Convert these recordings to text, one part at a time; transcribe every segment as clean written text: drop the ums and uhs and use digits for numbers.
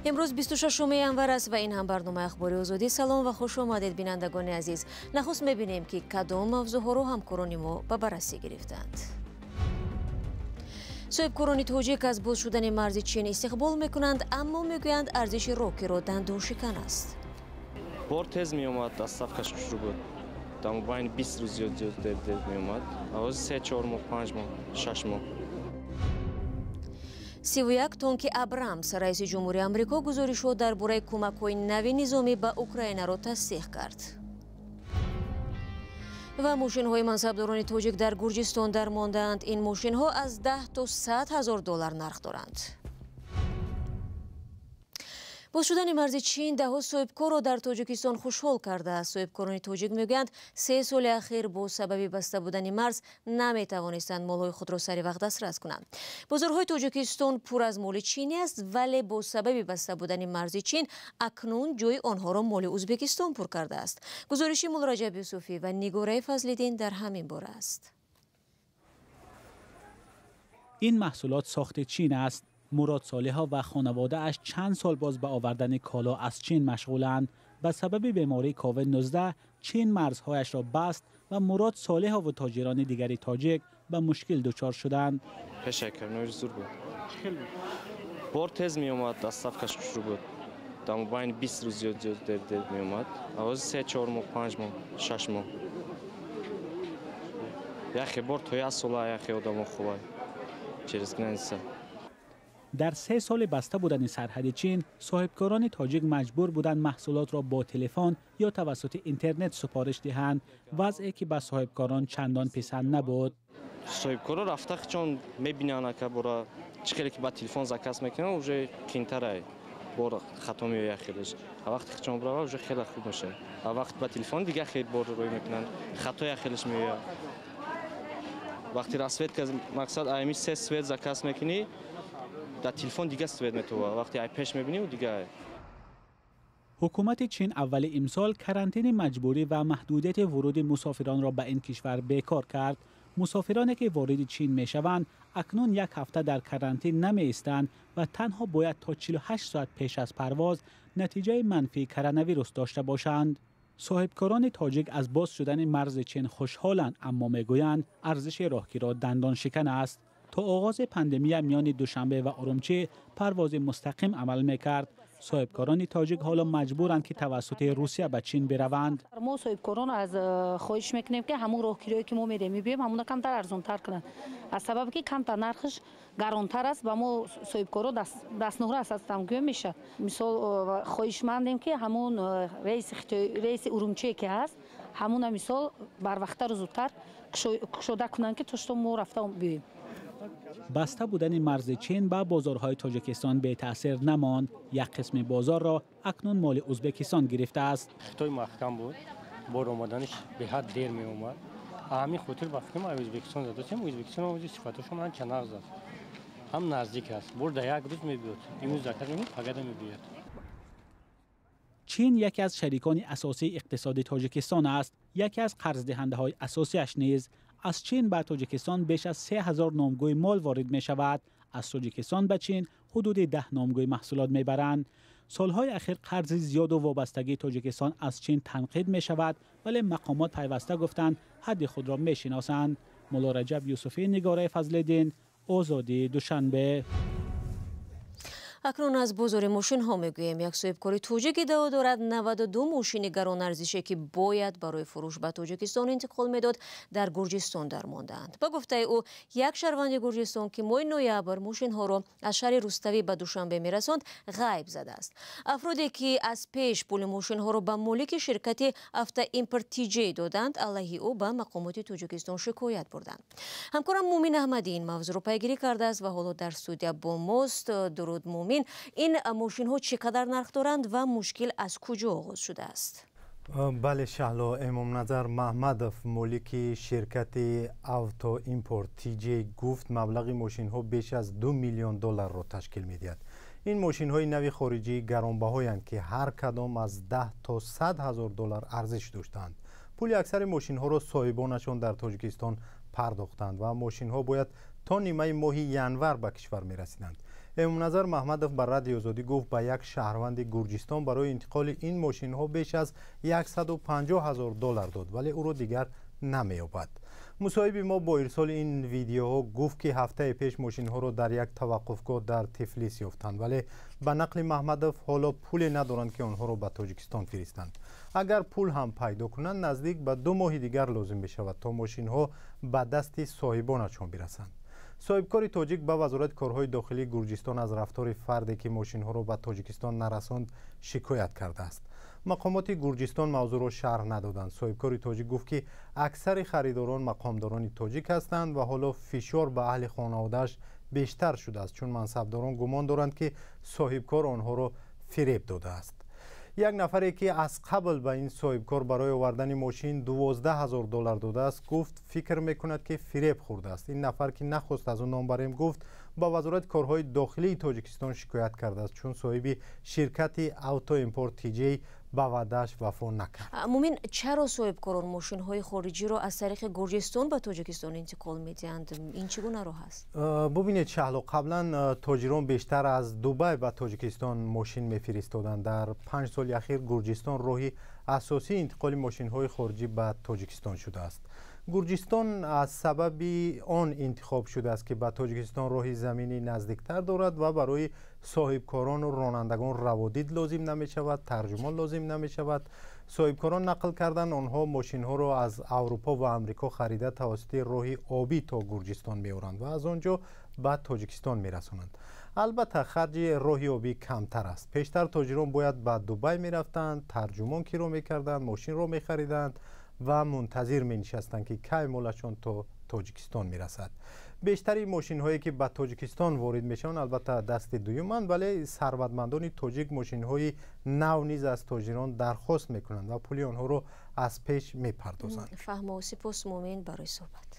Имрӯз 26 январ аст ва ин ҳам барномаи Ахбори Озодӣ. Салом ва хуш омадед, бинандагони азиз. Нахуст мебинем, ки кадом мавзӯъҳоро ҳамкорони мо ба баррасӣ гирифтанд. Соҳибкорони тоҷик аз боз шудани марзи Чин истиқбол мекунанд, аммо мегӯянд, арзиши рокиро дандоншикан аст. Бор тез меомад, доставкаш хушрӯ буд. Дар мобайни 20 рӯз зиёд зиёд дер дер меомад. Ҳозир 3-4 моҳ, 5 моҳ, 6 моҳ. 31 тонки Абрамс. Раиси ҷумҳури Амрико гузоришҳо дар бораи кӯмакҳои нави низомӣ ба Украинаро тасдиқ кард. Ва мошинҳои мансабдорони тоҷик дар Гурҷистон дармондаанд. Ин мошинҳо аз 10 то 100 ҳазор доллар нарх доранд. Боз шудани марзи Чин даҳҳо соҳибкорро дар Тоҷикистон хушҳол кардааст. Соҳибкорони тоҷик мегӯянд, 3 соли ахир бо сабаби баста будани марз наметавонистанд молҳои худро сари вақт дастрас кунанд. Бозорҳои Тоҷикистон пур аз моли чинӣ аст, вале бо сабаби баста будани марзи Чин акнун ҷои онҳоро моли Ӯзбекистон пур кардааст. Гузориши Муллораҷаб Юсуфӣ ва Нигораи Фазлиддин дар ҳамин бора аст. Ин маҳсулот сохти Чин аст. Мурод Солиҳов ва хонаводааш чанд сол боз ба овардани коло аз Чин машғуланд. Ба сабаби бемории ковид-19 Чин марзҳояшро баст ва Мурод Солиҳову тоҷирони дигари тоҷик ба мушкил дучор шуданд. Пешай коронавирус зур буд, бор тез меомад, доставкаш хушрӯ буд. Дар мобайни 20 рӯз зиёд зиёд дер дер меомад. Ҳозир 3-4 моҳ, 5 моҳ, 6 моҳ. Яхе бор то як сола, яхе одамо хубай через граница. Дар 3 соли баста будани сарҳади Чин соҳибкорони тоҷик маҷбур буданд маҳсулотро бо телефон ё тавассути интернет супориш диҳанд, вазъе ки ба соҳибкорон чандон писанд набуд. Соҳибкоро рафта чон мебинанд, ака, бора чӣ хеле ки ба телефон заказ мекунанд, уже қинтарай, бор хато меояд хелеш. А вақте чон бирава, уже хеле хуб мешавад. А вақт ба телефон дига хел бор рӯй мекунанд, хатоя хелеш меояд. Вақти расцветка, мақсад, ами се цвет заказ мекунӣ, дар телефон дига цвет метова, вақте ай пеш мебинӣ, дига. Ҳукумати Чин аввали имсол карантини маҷбурӣ ва маҳдудияти вуруди мусофиронро ба ин кишвар бекор кард. Мусофироне ки вориди Чин мешаванд, акнун як ҳафта дар карантин намеистанд ва танҳо бояд то 48 соат пеш аз парвоз натиҷаи манфии коронавирус дошта бошанд. Соҳибкорони тоҷик аз боз шудани марзи Чин хушҳоланд, аммо мегӯянд, арзиши роҳкиро дандоншикан аст. То оғози пандемия миёни Душанбе ва Урумчӣ парвози мустақим амал мекард. Соҳибкорони тоҷик ҳоло маҷбуранд, ки тавассути Русия ба Чин бираванд. Мо соҳибкорон аз хоҳиш мекунем, ки ҳамун роҳкироe ки мо мерем мебием, ҳамуна камтар арзонтар кунанд, аз сабабе ки камтар нархаш гаронтар аст, ба мо соҳибкоро дастнорас ҳастам гӯем мешавад. Мисол, хоҳишмандем, ки ҳамун рейси Урумчие ки ҳаст, ҳамуна мисол барвақттару зудтар кушода кунанд, ки то что мо рафта биёем. Баста будани марзи Чин ба бозорҳои Тоҷикистон бетаъсир намонд. Як қисми бозорро акнун моли Ӯзбекистон гирифтааст. Хитой маҳкам буд, бор омаданаш беҳад дер меомад. Ҳамин хотир ба фикрам Ӯзбекистон задастем. Ӯзбекистон ози сифатошон анча нағз аст, ҳам наздик аст, бор дар як рӯз мебиёд. Имрӯз заказ мекунӣ, пагада мебиёд. Чин яке аз шарикони асосии иқтисоди Тоҷикистон аст, яке аз қарздиҳандаҳои асосиаш низ. Аз Чин ба Тоҷикистон беш аз 3000 номгӯи мол ворид мешавад. Аз Тоҷикистон ба Чин ҳудуди 10 номгӯи маҳсулот мебаранд. Солҳои ахир қарзи зиёду вобастагии Тоҷикистон аз Чин танқид мешавад, вале мақомот пайваста гуфтанд, ҳадди худро мешиносанд. Муллораҷаб Юсуфӣ, Нигораи Фазлиддин, Озодӣ, Душанбе. Акнун аз бозори мошинҳо мегӯем. Як соҳибкори тоҷик иддао дорад, 92 мошини гаронарзише, ки бояд барои фурӯш ба Тоҷикистон интиқол медод, дар Гурҷистон дармондаанд. Ба гуфтаи ӯ, як шаҳрванди Гурҷистон, ки моҳи ноябр мошинҳоро аз шаҳри Руставӣ ба Душанбе мерасонд, ғайб задааст. Афроде, ки аз пеш пули мошинҳоро ба молики ширкати Автоимпорт Тиҷей доданд, алайҳи ӯ ба мақомоти Тоҷикистон шикоят бурданд. Ҳамкорам Мумин Аҳмадӣ ин мавзӯъро пайгирӣ кардааст ва ҳоло дар студия бо мост. Дуруд, Мумин. Ин мошинҳо чӣ қадар нарх доранд ва мушкил аз куҷо оғоз шудааст? Бале, Шаҳло. Эмомназар Маҳмадов, молики ширкати Автоимпорт Тиҷей, гуфт, маблағи мошинҳо беш аз 2 миллион долларро ташкил медиҳад. Ин мошинҳои нави хориҷии гаронбаҳоянд, ки ҳар кадом аз 10 то 100 ҳазор доллар арзиш доштанд. Пули аксари мошинҳоро соҳибонашон дар Тоҷикистон пардохтанд ва мошинҳо бояд то нимаи моҳи январ ба кишвар мерасиданд. Эмомназар Маҳмадов ба Радиои Озодӣ гуфт, ба як шаҳрванди Гурҷистон барои интиқоли ин мошинҳо беш аз 150 ҳазор доллар дод, вале ӯро дигар намеёбад. Мусоҳиби мо бо ирсоли ин видеоҳо гуфт, ки ҳафтаи пеш мошинҳоро дар як таваққуфгоҳ дар Тифлис ёфтанд, вале ба нақли Маҳмадов ҳоло пуле надоранд, ки онҳоро ба Тоҷикистон фиристанд. Агар пул ҳам пайдо кунанд, наздик ба 2 моҳи дигар лозим мешавад, то мошинҳо ба дасти соҳибонашон бирасанд. Соҳибкори тоҷик ба Вазорати корҳои дохилии Гурҷистон аз рафтори фарде, ки мошинҳоро ба Тоҷикистон нарасонд, шикоят кардааст. Мақомоти Гурҷистон мавзӯъро шарҳ надоданд. Соҳибкори тоҷик гуфт, ки аксари харидорон мақомдорони тоҷик ҳастанд ва ҳоло фишор ба аҳли хонаводааш бештар шудааст, чун мансабдорон гумон доранд, ки соҳибкор онҳоро фиреб додааст. Як нафаре, ки аз қабл ба ин соҳибкор барои овардани мошин 12 ҳазор доллар додааст, гуфт фикр мекунад, ки фиреб хӯрдааст. Ин нафар, ки нахост аз ӯ ном барем, гуфт ба Вазорати корҳои дохилии Тоҷикистон шикоят кардааст, чун соҳиби ширкати Автоимпорт ТЖ ба ваъдааш вафо накард. Мумин, чаро соҳибкорон мошинҳои хориҷиро аз тариқи Гурҷистон ба Тоҷикистон интиқол медиҳанд? Ин чӣ гуна роҳ аст? Бубинед, Шаҳло, қаблан тоҷирон бештар аз Дубай ба Тоҷикистон мошин мефиристоданд. Дар 5 соли ахир Гурҷистон роҳи асосии интиқоли мошинҳои хориҷӣ ба Тоҷикистон шудааст. Гурҷистон аз сабаби он интихоб шудааст, ки ба Тоҷикистон роҳи заминӣ наздиктар дорад ва барои соҳибкорону ронандагон раводид лозим намешавад, тарҷумон лозим намешавад. Соҳибкорон нақл карданд, онҳо мошинҳоро аз Аврупо ва Амрико харида тавассути роҳи обӣ то Гурҷистон меоранд ва аз он ҷо ба Тоҷикистон мерасонанд. Албатта, харҷи роҳи обӣ камтар аст. Пештар тоҷирон бояд ба Дубай мерафтанд, тарҷумон киро мекарданд, мошинро мехариданд ва мунтазир менишастанд, ки кай молашон то Тоҷикистон мерасад. Бештари мошинҳое, ки ба Тоҷикистон ворид мешаванд, албатта дасти дуюманд, вале сарватмандони тоҷик мошинҳои нав низ аз тоҷирон дархост мекунанд ва пули онҳоро аз пеш мепардозанд. Фаҳмо, сипос Мумин барои суҳбат.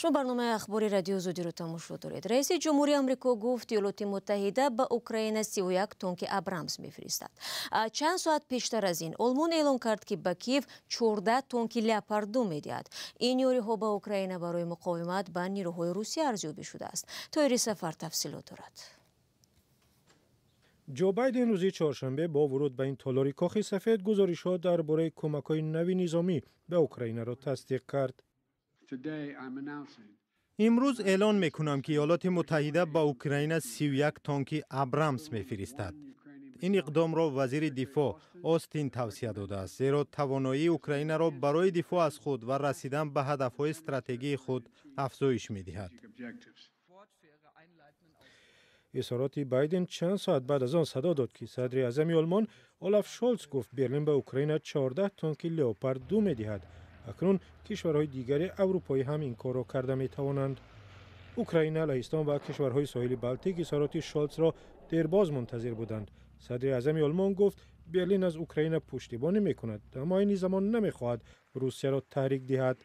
Шумо барномаи ахбори Радиои Озодиро тамошо доред. Раиси ҷумҳури Амрико гуфт, Иёлоти Муттаҳида ба Украина 31 тонки Абрамс мефиристад. Чанд соат пештар аз ин Олмон эълон кард, ки ба Киев 14 тонки Леопард 2 медиҳад. Ин ёриҳо ба Украина барои муқовимат ба нирӯҳои Русия арзёбӣ шудааст. Тоҳири Сафар тафсилот дорад. Ҷо Байден рӯзи чоршанбе бо вуруд ба ин толори Кохи Сафед гузоришҳо дар бораи кӯмакҳои нави низомӣ ба Украинаро тасдиқ кард. Имрӯз эълон мекунам, ки Иёлоти Муттаҳида ба Украина 31 тонки Абрамс мефиристад. Ин иқдомро вазири дифоъ Остин тавсия додааст, зеро тавоноии Украинаро барои дифоъ аз худ ва расидан ба ҳадафҳои стратегии худ афзоиш медиҳад. Изҳороти Байден чанд соат баъд аз он садо дод, ки садри аъзами Олмон Олаф Шолц гуфт Берлин ба Украина 14 тонки Леопард 2 медиҳад. Акнун кишварҳои дигари аврупоӣ ҳам ин корро карда метавонанд. Украина, Лаҳистон ва кишварҳои соҳили Балтик изҳороти Шолцро дербоз мунтазир буданд. Садри аъзами Олмон гуфт Берлин аз Украина пуштибонӣ мекунад, аммо айни замон намехоҳад Русияро таҳрик диҳад.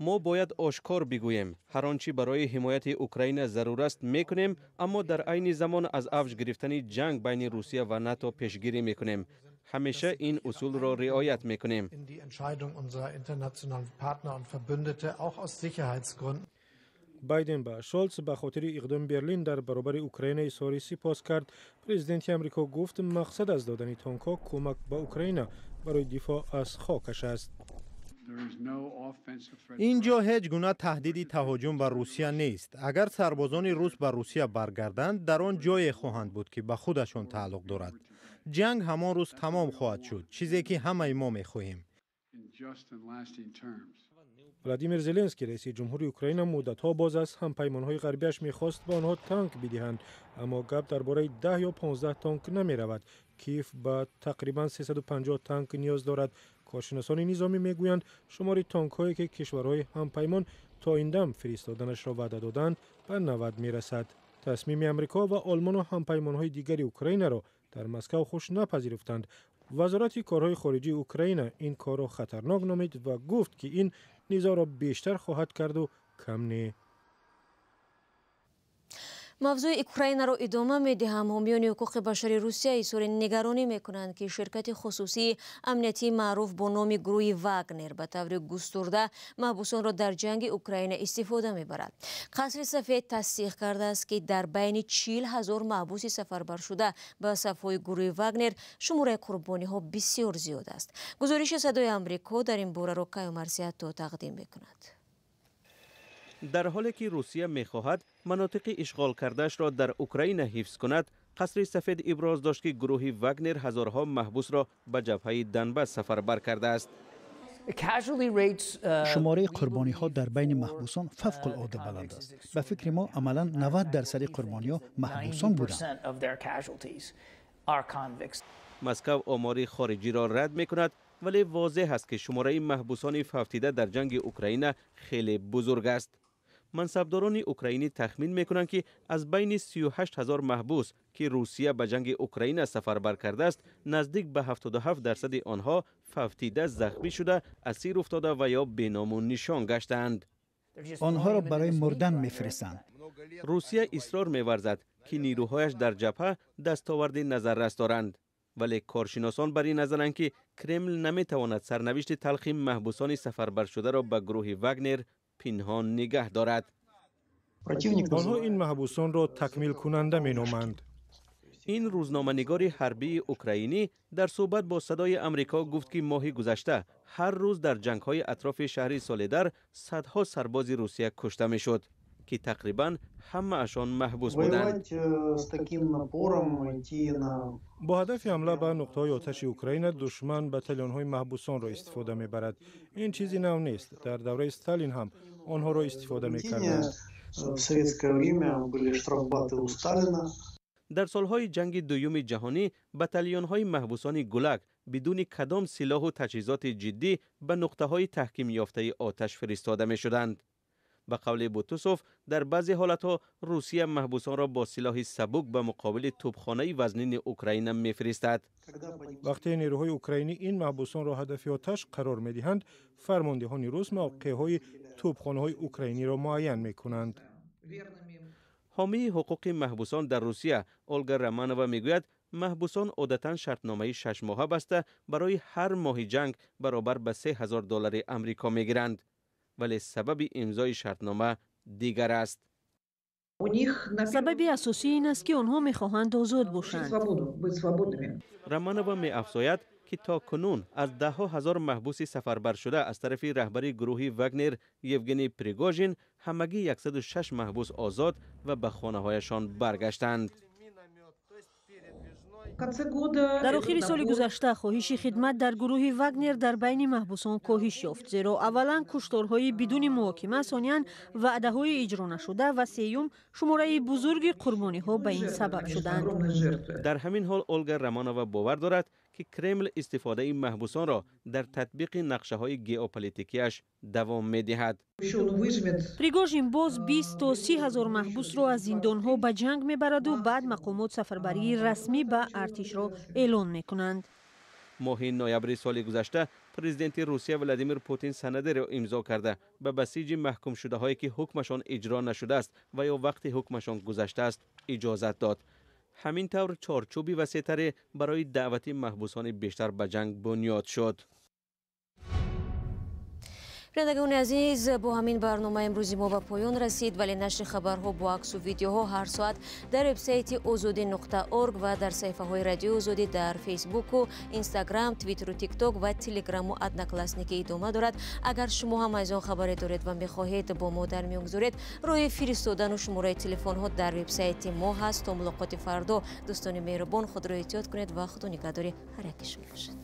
Мо бояд ошкор бигӯем, ҳар он чӣ барои ҳимояти Украина зарур аст мекунем, аммо дар айни замон аз авҷ гирифтани ҷанг байни Русия ва НАТО пешгирӣ мекунем. Ҳамеша ин усулро риоят мекунем. Байден ба Шолц ба хотири иқдоми Берлин дар баробари Украина изҳори сипос кард. Президенти Амрико гуфт мақсад аз додани тонкҳо кӯмак ба Украина барои дифоъ аз хокаш аст. Ин ҷо ҳеҷ гуна таҳдиди таҳоҷум ба Русия нест. Агар сарбозони рус ба Русия баргарданд, дар он ҷое хоҳанд буд, ки ба худашон тааллуқ дорад. Ҷанг ҳамон рӯз тамом хоҳад шуд, чизе ки ҳамаи мо мехоҳем. Владимир Зеленский, раиси ҷумҳури Украина, муддатҳо боз аз ҳампаймонҳои ғарбиаш мехост ба онҳо танк бидиҳанд, аммо гап дар бораи 10 ё 15 танк намеравад. Киев ба тақрибан 350 танк ниёз дорад. Коршиносони низомӣ мегӯянд, шумори танкҳое ки кишварҳои ҳампаймон то ин дам фиристоданашро ваъда доданд, ба 90 мерасад. Тасмими Амрико ва Олмону ҳампаймонҳои дигари Украинаро Дар Москва хуш напазируфтанд. Вазорати корҳои хориҷии Украина ин корро хатарнок номид ва гуфт, ки ин низоъро бештар хоҳад карду кам не. Мавзӯи Украинаро идома медиҳам. Ҳомиёни ҳуқуқи башари Русия изҳори нигаронӣ мекунанд, ки ширкати хусусии амниятии маъруф бо номи гурӯҳи Вагнер ба таври густурда маҳбусонро дар ҷанги Украина истифода мебарад. Қасри Сафед тасдиқ кардааст, ки дар байни 40 000 маҳбуси сафарбаршуда ба сафҳои гурӯҳи Вагнер шумораи қурбониҳо бисёр зиёд аст. Гузориши Садои Амрико дар ин бораро Каюмарс Ато тақдим мекунад. Дар ҳоле ки Русия мехоҳад манотиқи ишғол кардаашро дар Украина ҳифз кунад, Қасри Сафед иброз дошт, ки гурӯҳи Вагнер ҳазорҳо маҳбусро ба ҷабҳаи Донбас сафарбар кардааст. Шумораи қурбониҳо дар байни маҳбусон фавқулода баланд аст. Ба фикри мо, амалан 90 дарсади қурбониҳо маҳбусон буданд. Москав омори хориҷиро рад мекунад, вале возеҳ аст, ки шумораи маҳбусони фавтида дар ҷанги Украина хеле бузург аст. Мансабдорони украинӣ тахмин мекунанд, ки аз байни 38 ҳазор маҳбус, ки Русия ба ҷанги Украина сафарбар кардааст, наздик ба 77 дарсади онҳо фавтида, захмӣ шуда, асир уфтода ва ё беному нишон гаштаанд. Онҳоро барои мурдан мефиристанд. Русия исрор меварзад, ки нирӯҳояш дар ҷабҳа дастоварди назаррас доранд, вале коршиносон бар ин назаранд, ки Кремл наметавонад сарнавишти талхи маҳбусони сафарбаршударо ба гурӯҳи Вагнер пинҳон нигаҳ дорад. Онҳо ин маҳбусонро такмилкунанда меноманд. Ин рӯзноманигори ҳарбии украинӣ дар суҳбат бо Садои Амрико гуфт, ки моҳи гузашта ҳар рӯз дар ҷангҳои атрофи шаҳри Соледар садҳо сарбози Русия кушта мешуд, ки тақрибан ҳамаашон маҳбус буданд. Бо ҳадафи ҳамла ба нуқтаҳои оташи Украина душман батальонҳои маҳбусонро истифода мебарад. Ин чизи нав нест, дар давраи Сталин ҳам онҳоро истифода мекарданд. В советское время были штрафбаты у Сталина. Дар солҳои ҷанги дуюми ҷаҳонӣ батальонҳои маҳбусони ГУЛАГ бидуни кадом силоҳу таҷҳизоти ҷиддӣ ба нуқтаҳои таҳкимёфтаи оташ фиристода мешуданд. Ба қавли Бутусов, дар баъзе ҳолатҳо Русия маҳбусонро бо силоҳи сабук ба муқобили тӯбхонаи вазнини Украина мефиристад. Вақте нерӯҳои украинӣ ин маҳбусонро ҳадафи оташ қарор медиҳанд, фармондеҳони рус мавқеъҳои тӯбхонаҳои украиниро муайян мекунанд. Ҳомии ҳуқуқи маҳбусон дар Русия Олга Романова мегӯяд, маҳбусон одатан шартномаи шашмоҳа баста, барои ҳар моҳи ҷанг баробар ба 3000 доллари Амрико мегиранд, вале сабаби имзои шартнома дигар аст. Сабаби асосӣ ин аст, ки онҳо мехоҳанд озод бошанд. Романова меафзояд, ки то кунун аз даҳҳо ҳазор маҳбуси сафарбаршуда аз тарафи раҳбари гурӯҳи Вагнер Евгений Пригожин ҳамагӣ 106 маҳбус озод ва ба хонаҳояшон баргаштанд. Дар охири соли гузашта хоҳиши хидмат дар гурӯҳи Вагнер дар байни маҳбусон коҳиш ёфт, зеро аввалан кушторҳои бидуни муҳокима, сониян ваъдаҳои иҷро нашуда ва сеюм шумораи бузурги қурбониҳо ба ин сабаб шуданд. Дар ҳамин ҳол Олга Романова бовар дорад, ки Кремл истифодаи маҳбусонро дар татбиқи нақшаҳои геополитикиаш давом медиҳад. Пригожин боз 20 то 30 ҳазор маҳбусро аз зиндонҳо ба ҷанг мебараду баъд мақомот сафарбарии расмӣ ба артишро эълон мекунанд. Моҳи ноябри соли гузашта президенти Русия Владимир Путин санадеро имзо карда, ба басиҷи маҳкумшудаҳое, ки ҳукмашон иҷро нашудааст ва ё вақти ҳукмашон гузаштааст, иҷозат дод. Ҳамин тавр чорчӯби васеътаре барои даъвати маҳбусони бештар ба ҷанг бунёд шуд. Бинандагони азиз, бо ҳамин барномаи имрӯзи мо ба поён расид, вале нашри хабарҳо бо аксу видеоҳо ҳар соат дар вебсайти озодӣ.орг ва дар саҳифаҳои Радиои Озодӣ дар Фейсбуку, Инстаграм, Твиттеру, Тикток ва Телеграму Одноклассники идома дорад. Агар шумо ҳам аз он хабаре доред ва мехоҳед бо мо дар миён гузоред, роҳи фиристодану шумораи телефонҳо дар вебсайти мо ҳаст. То мулоқоти фардо, дӯстони меҳрубон, худро эҳтиёт кунед ва Худо нигаҳдори ҳар яки шумо бошад.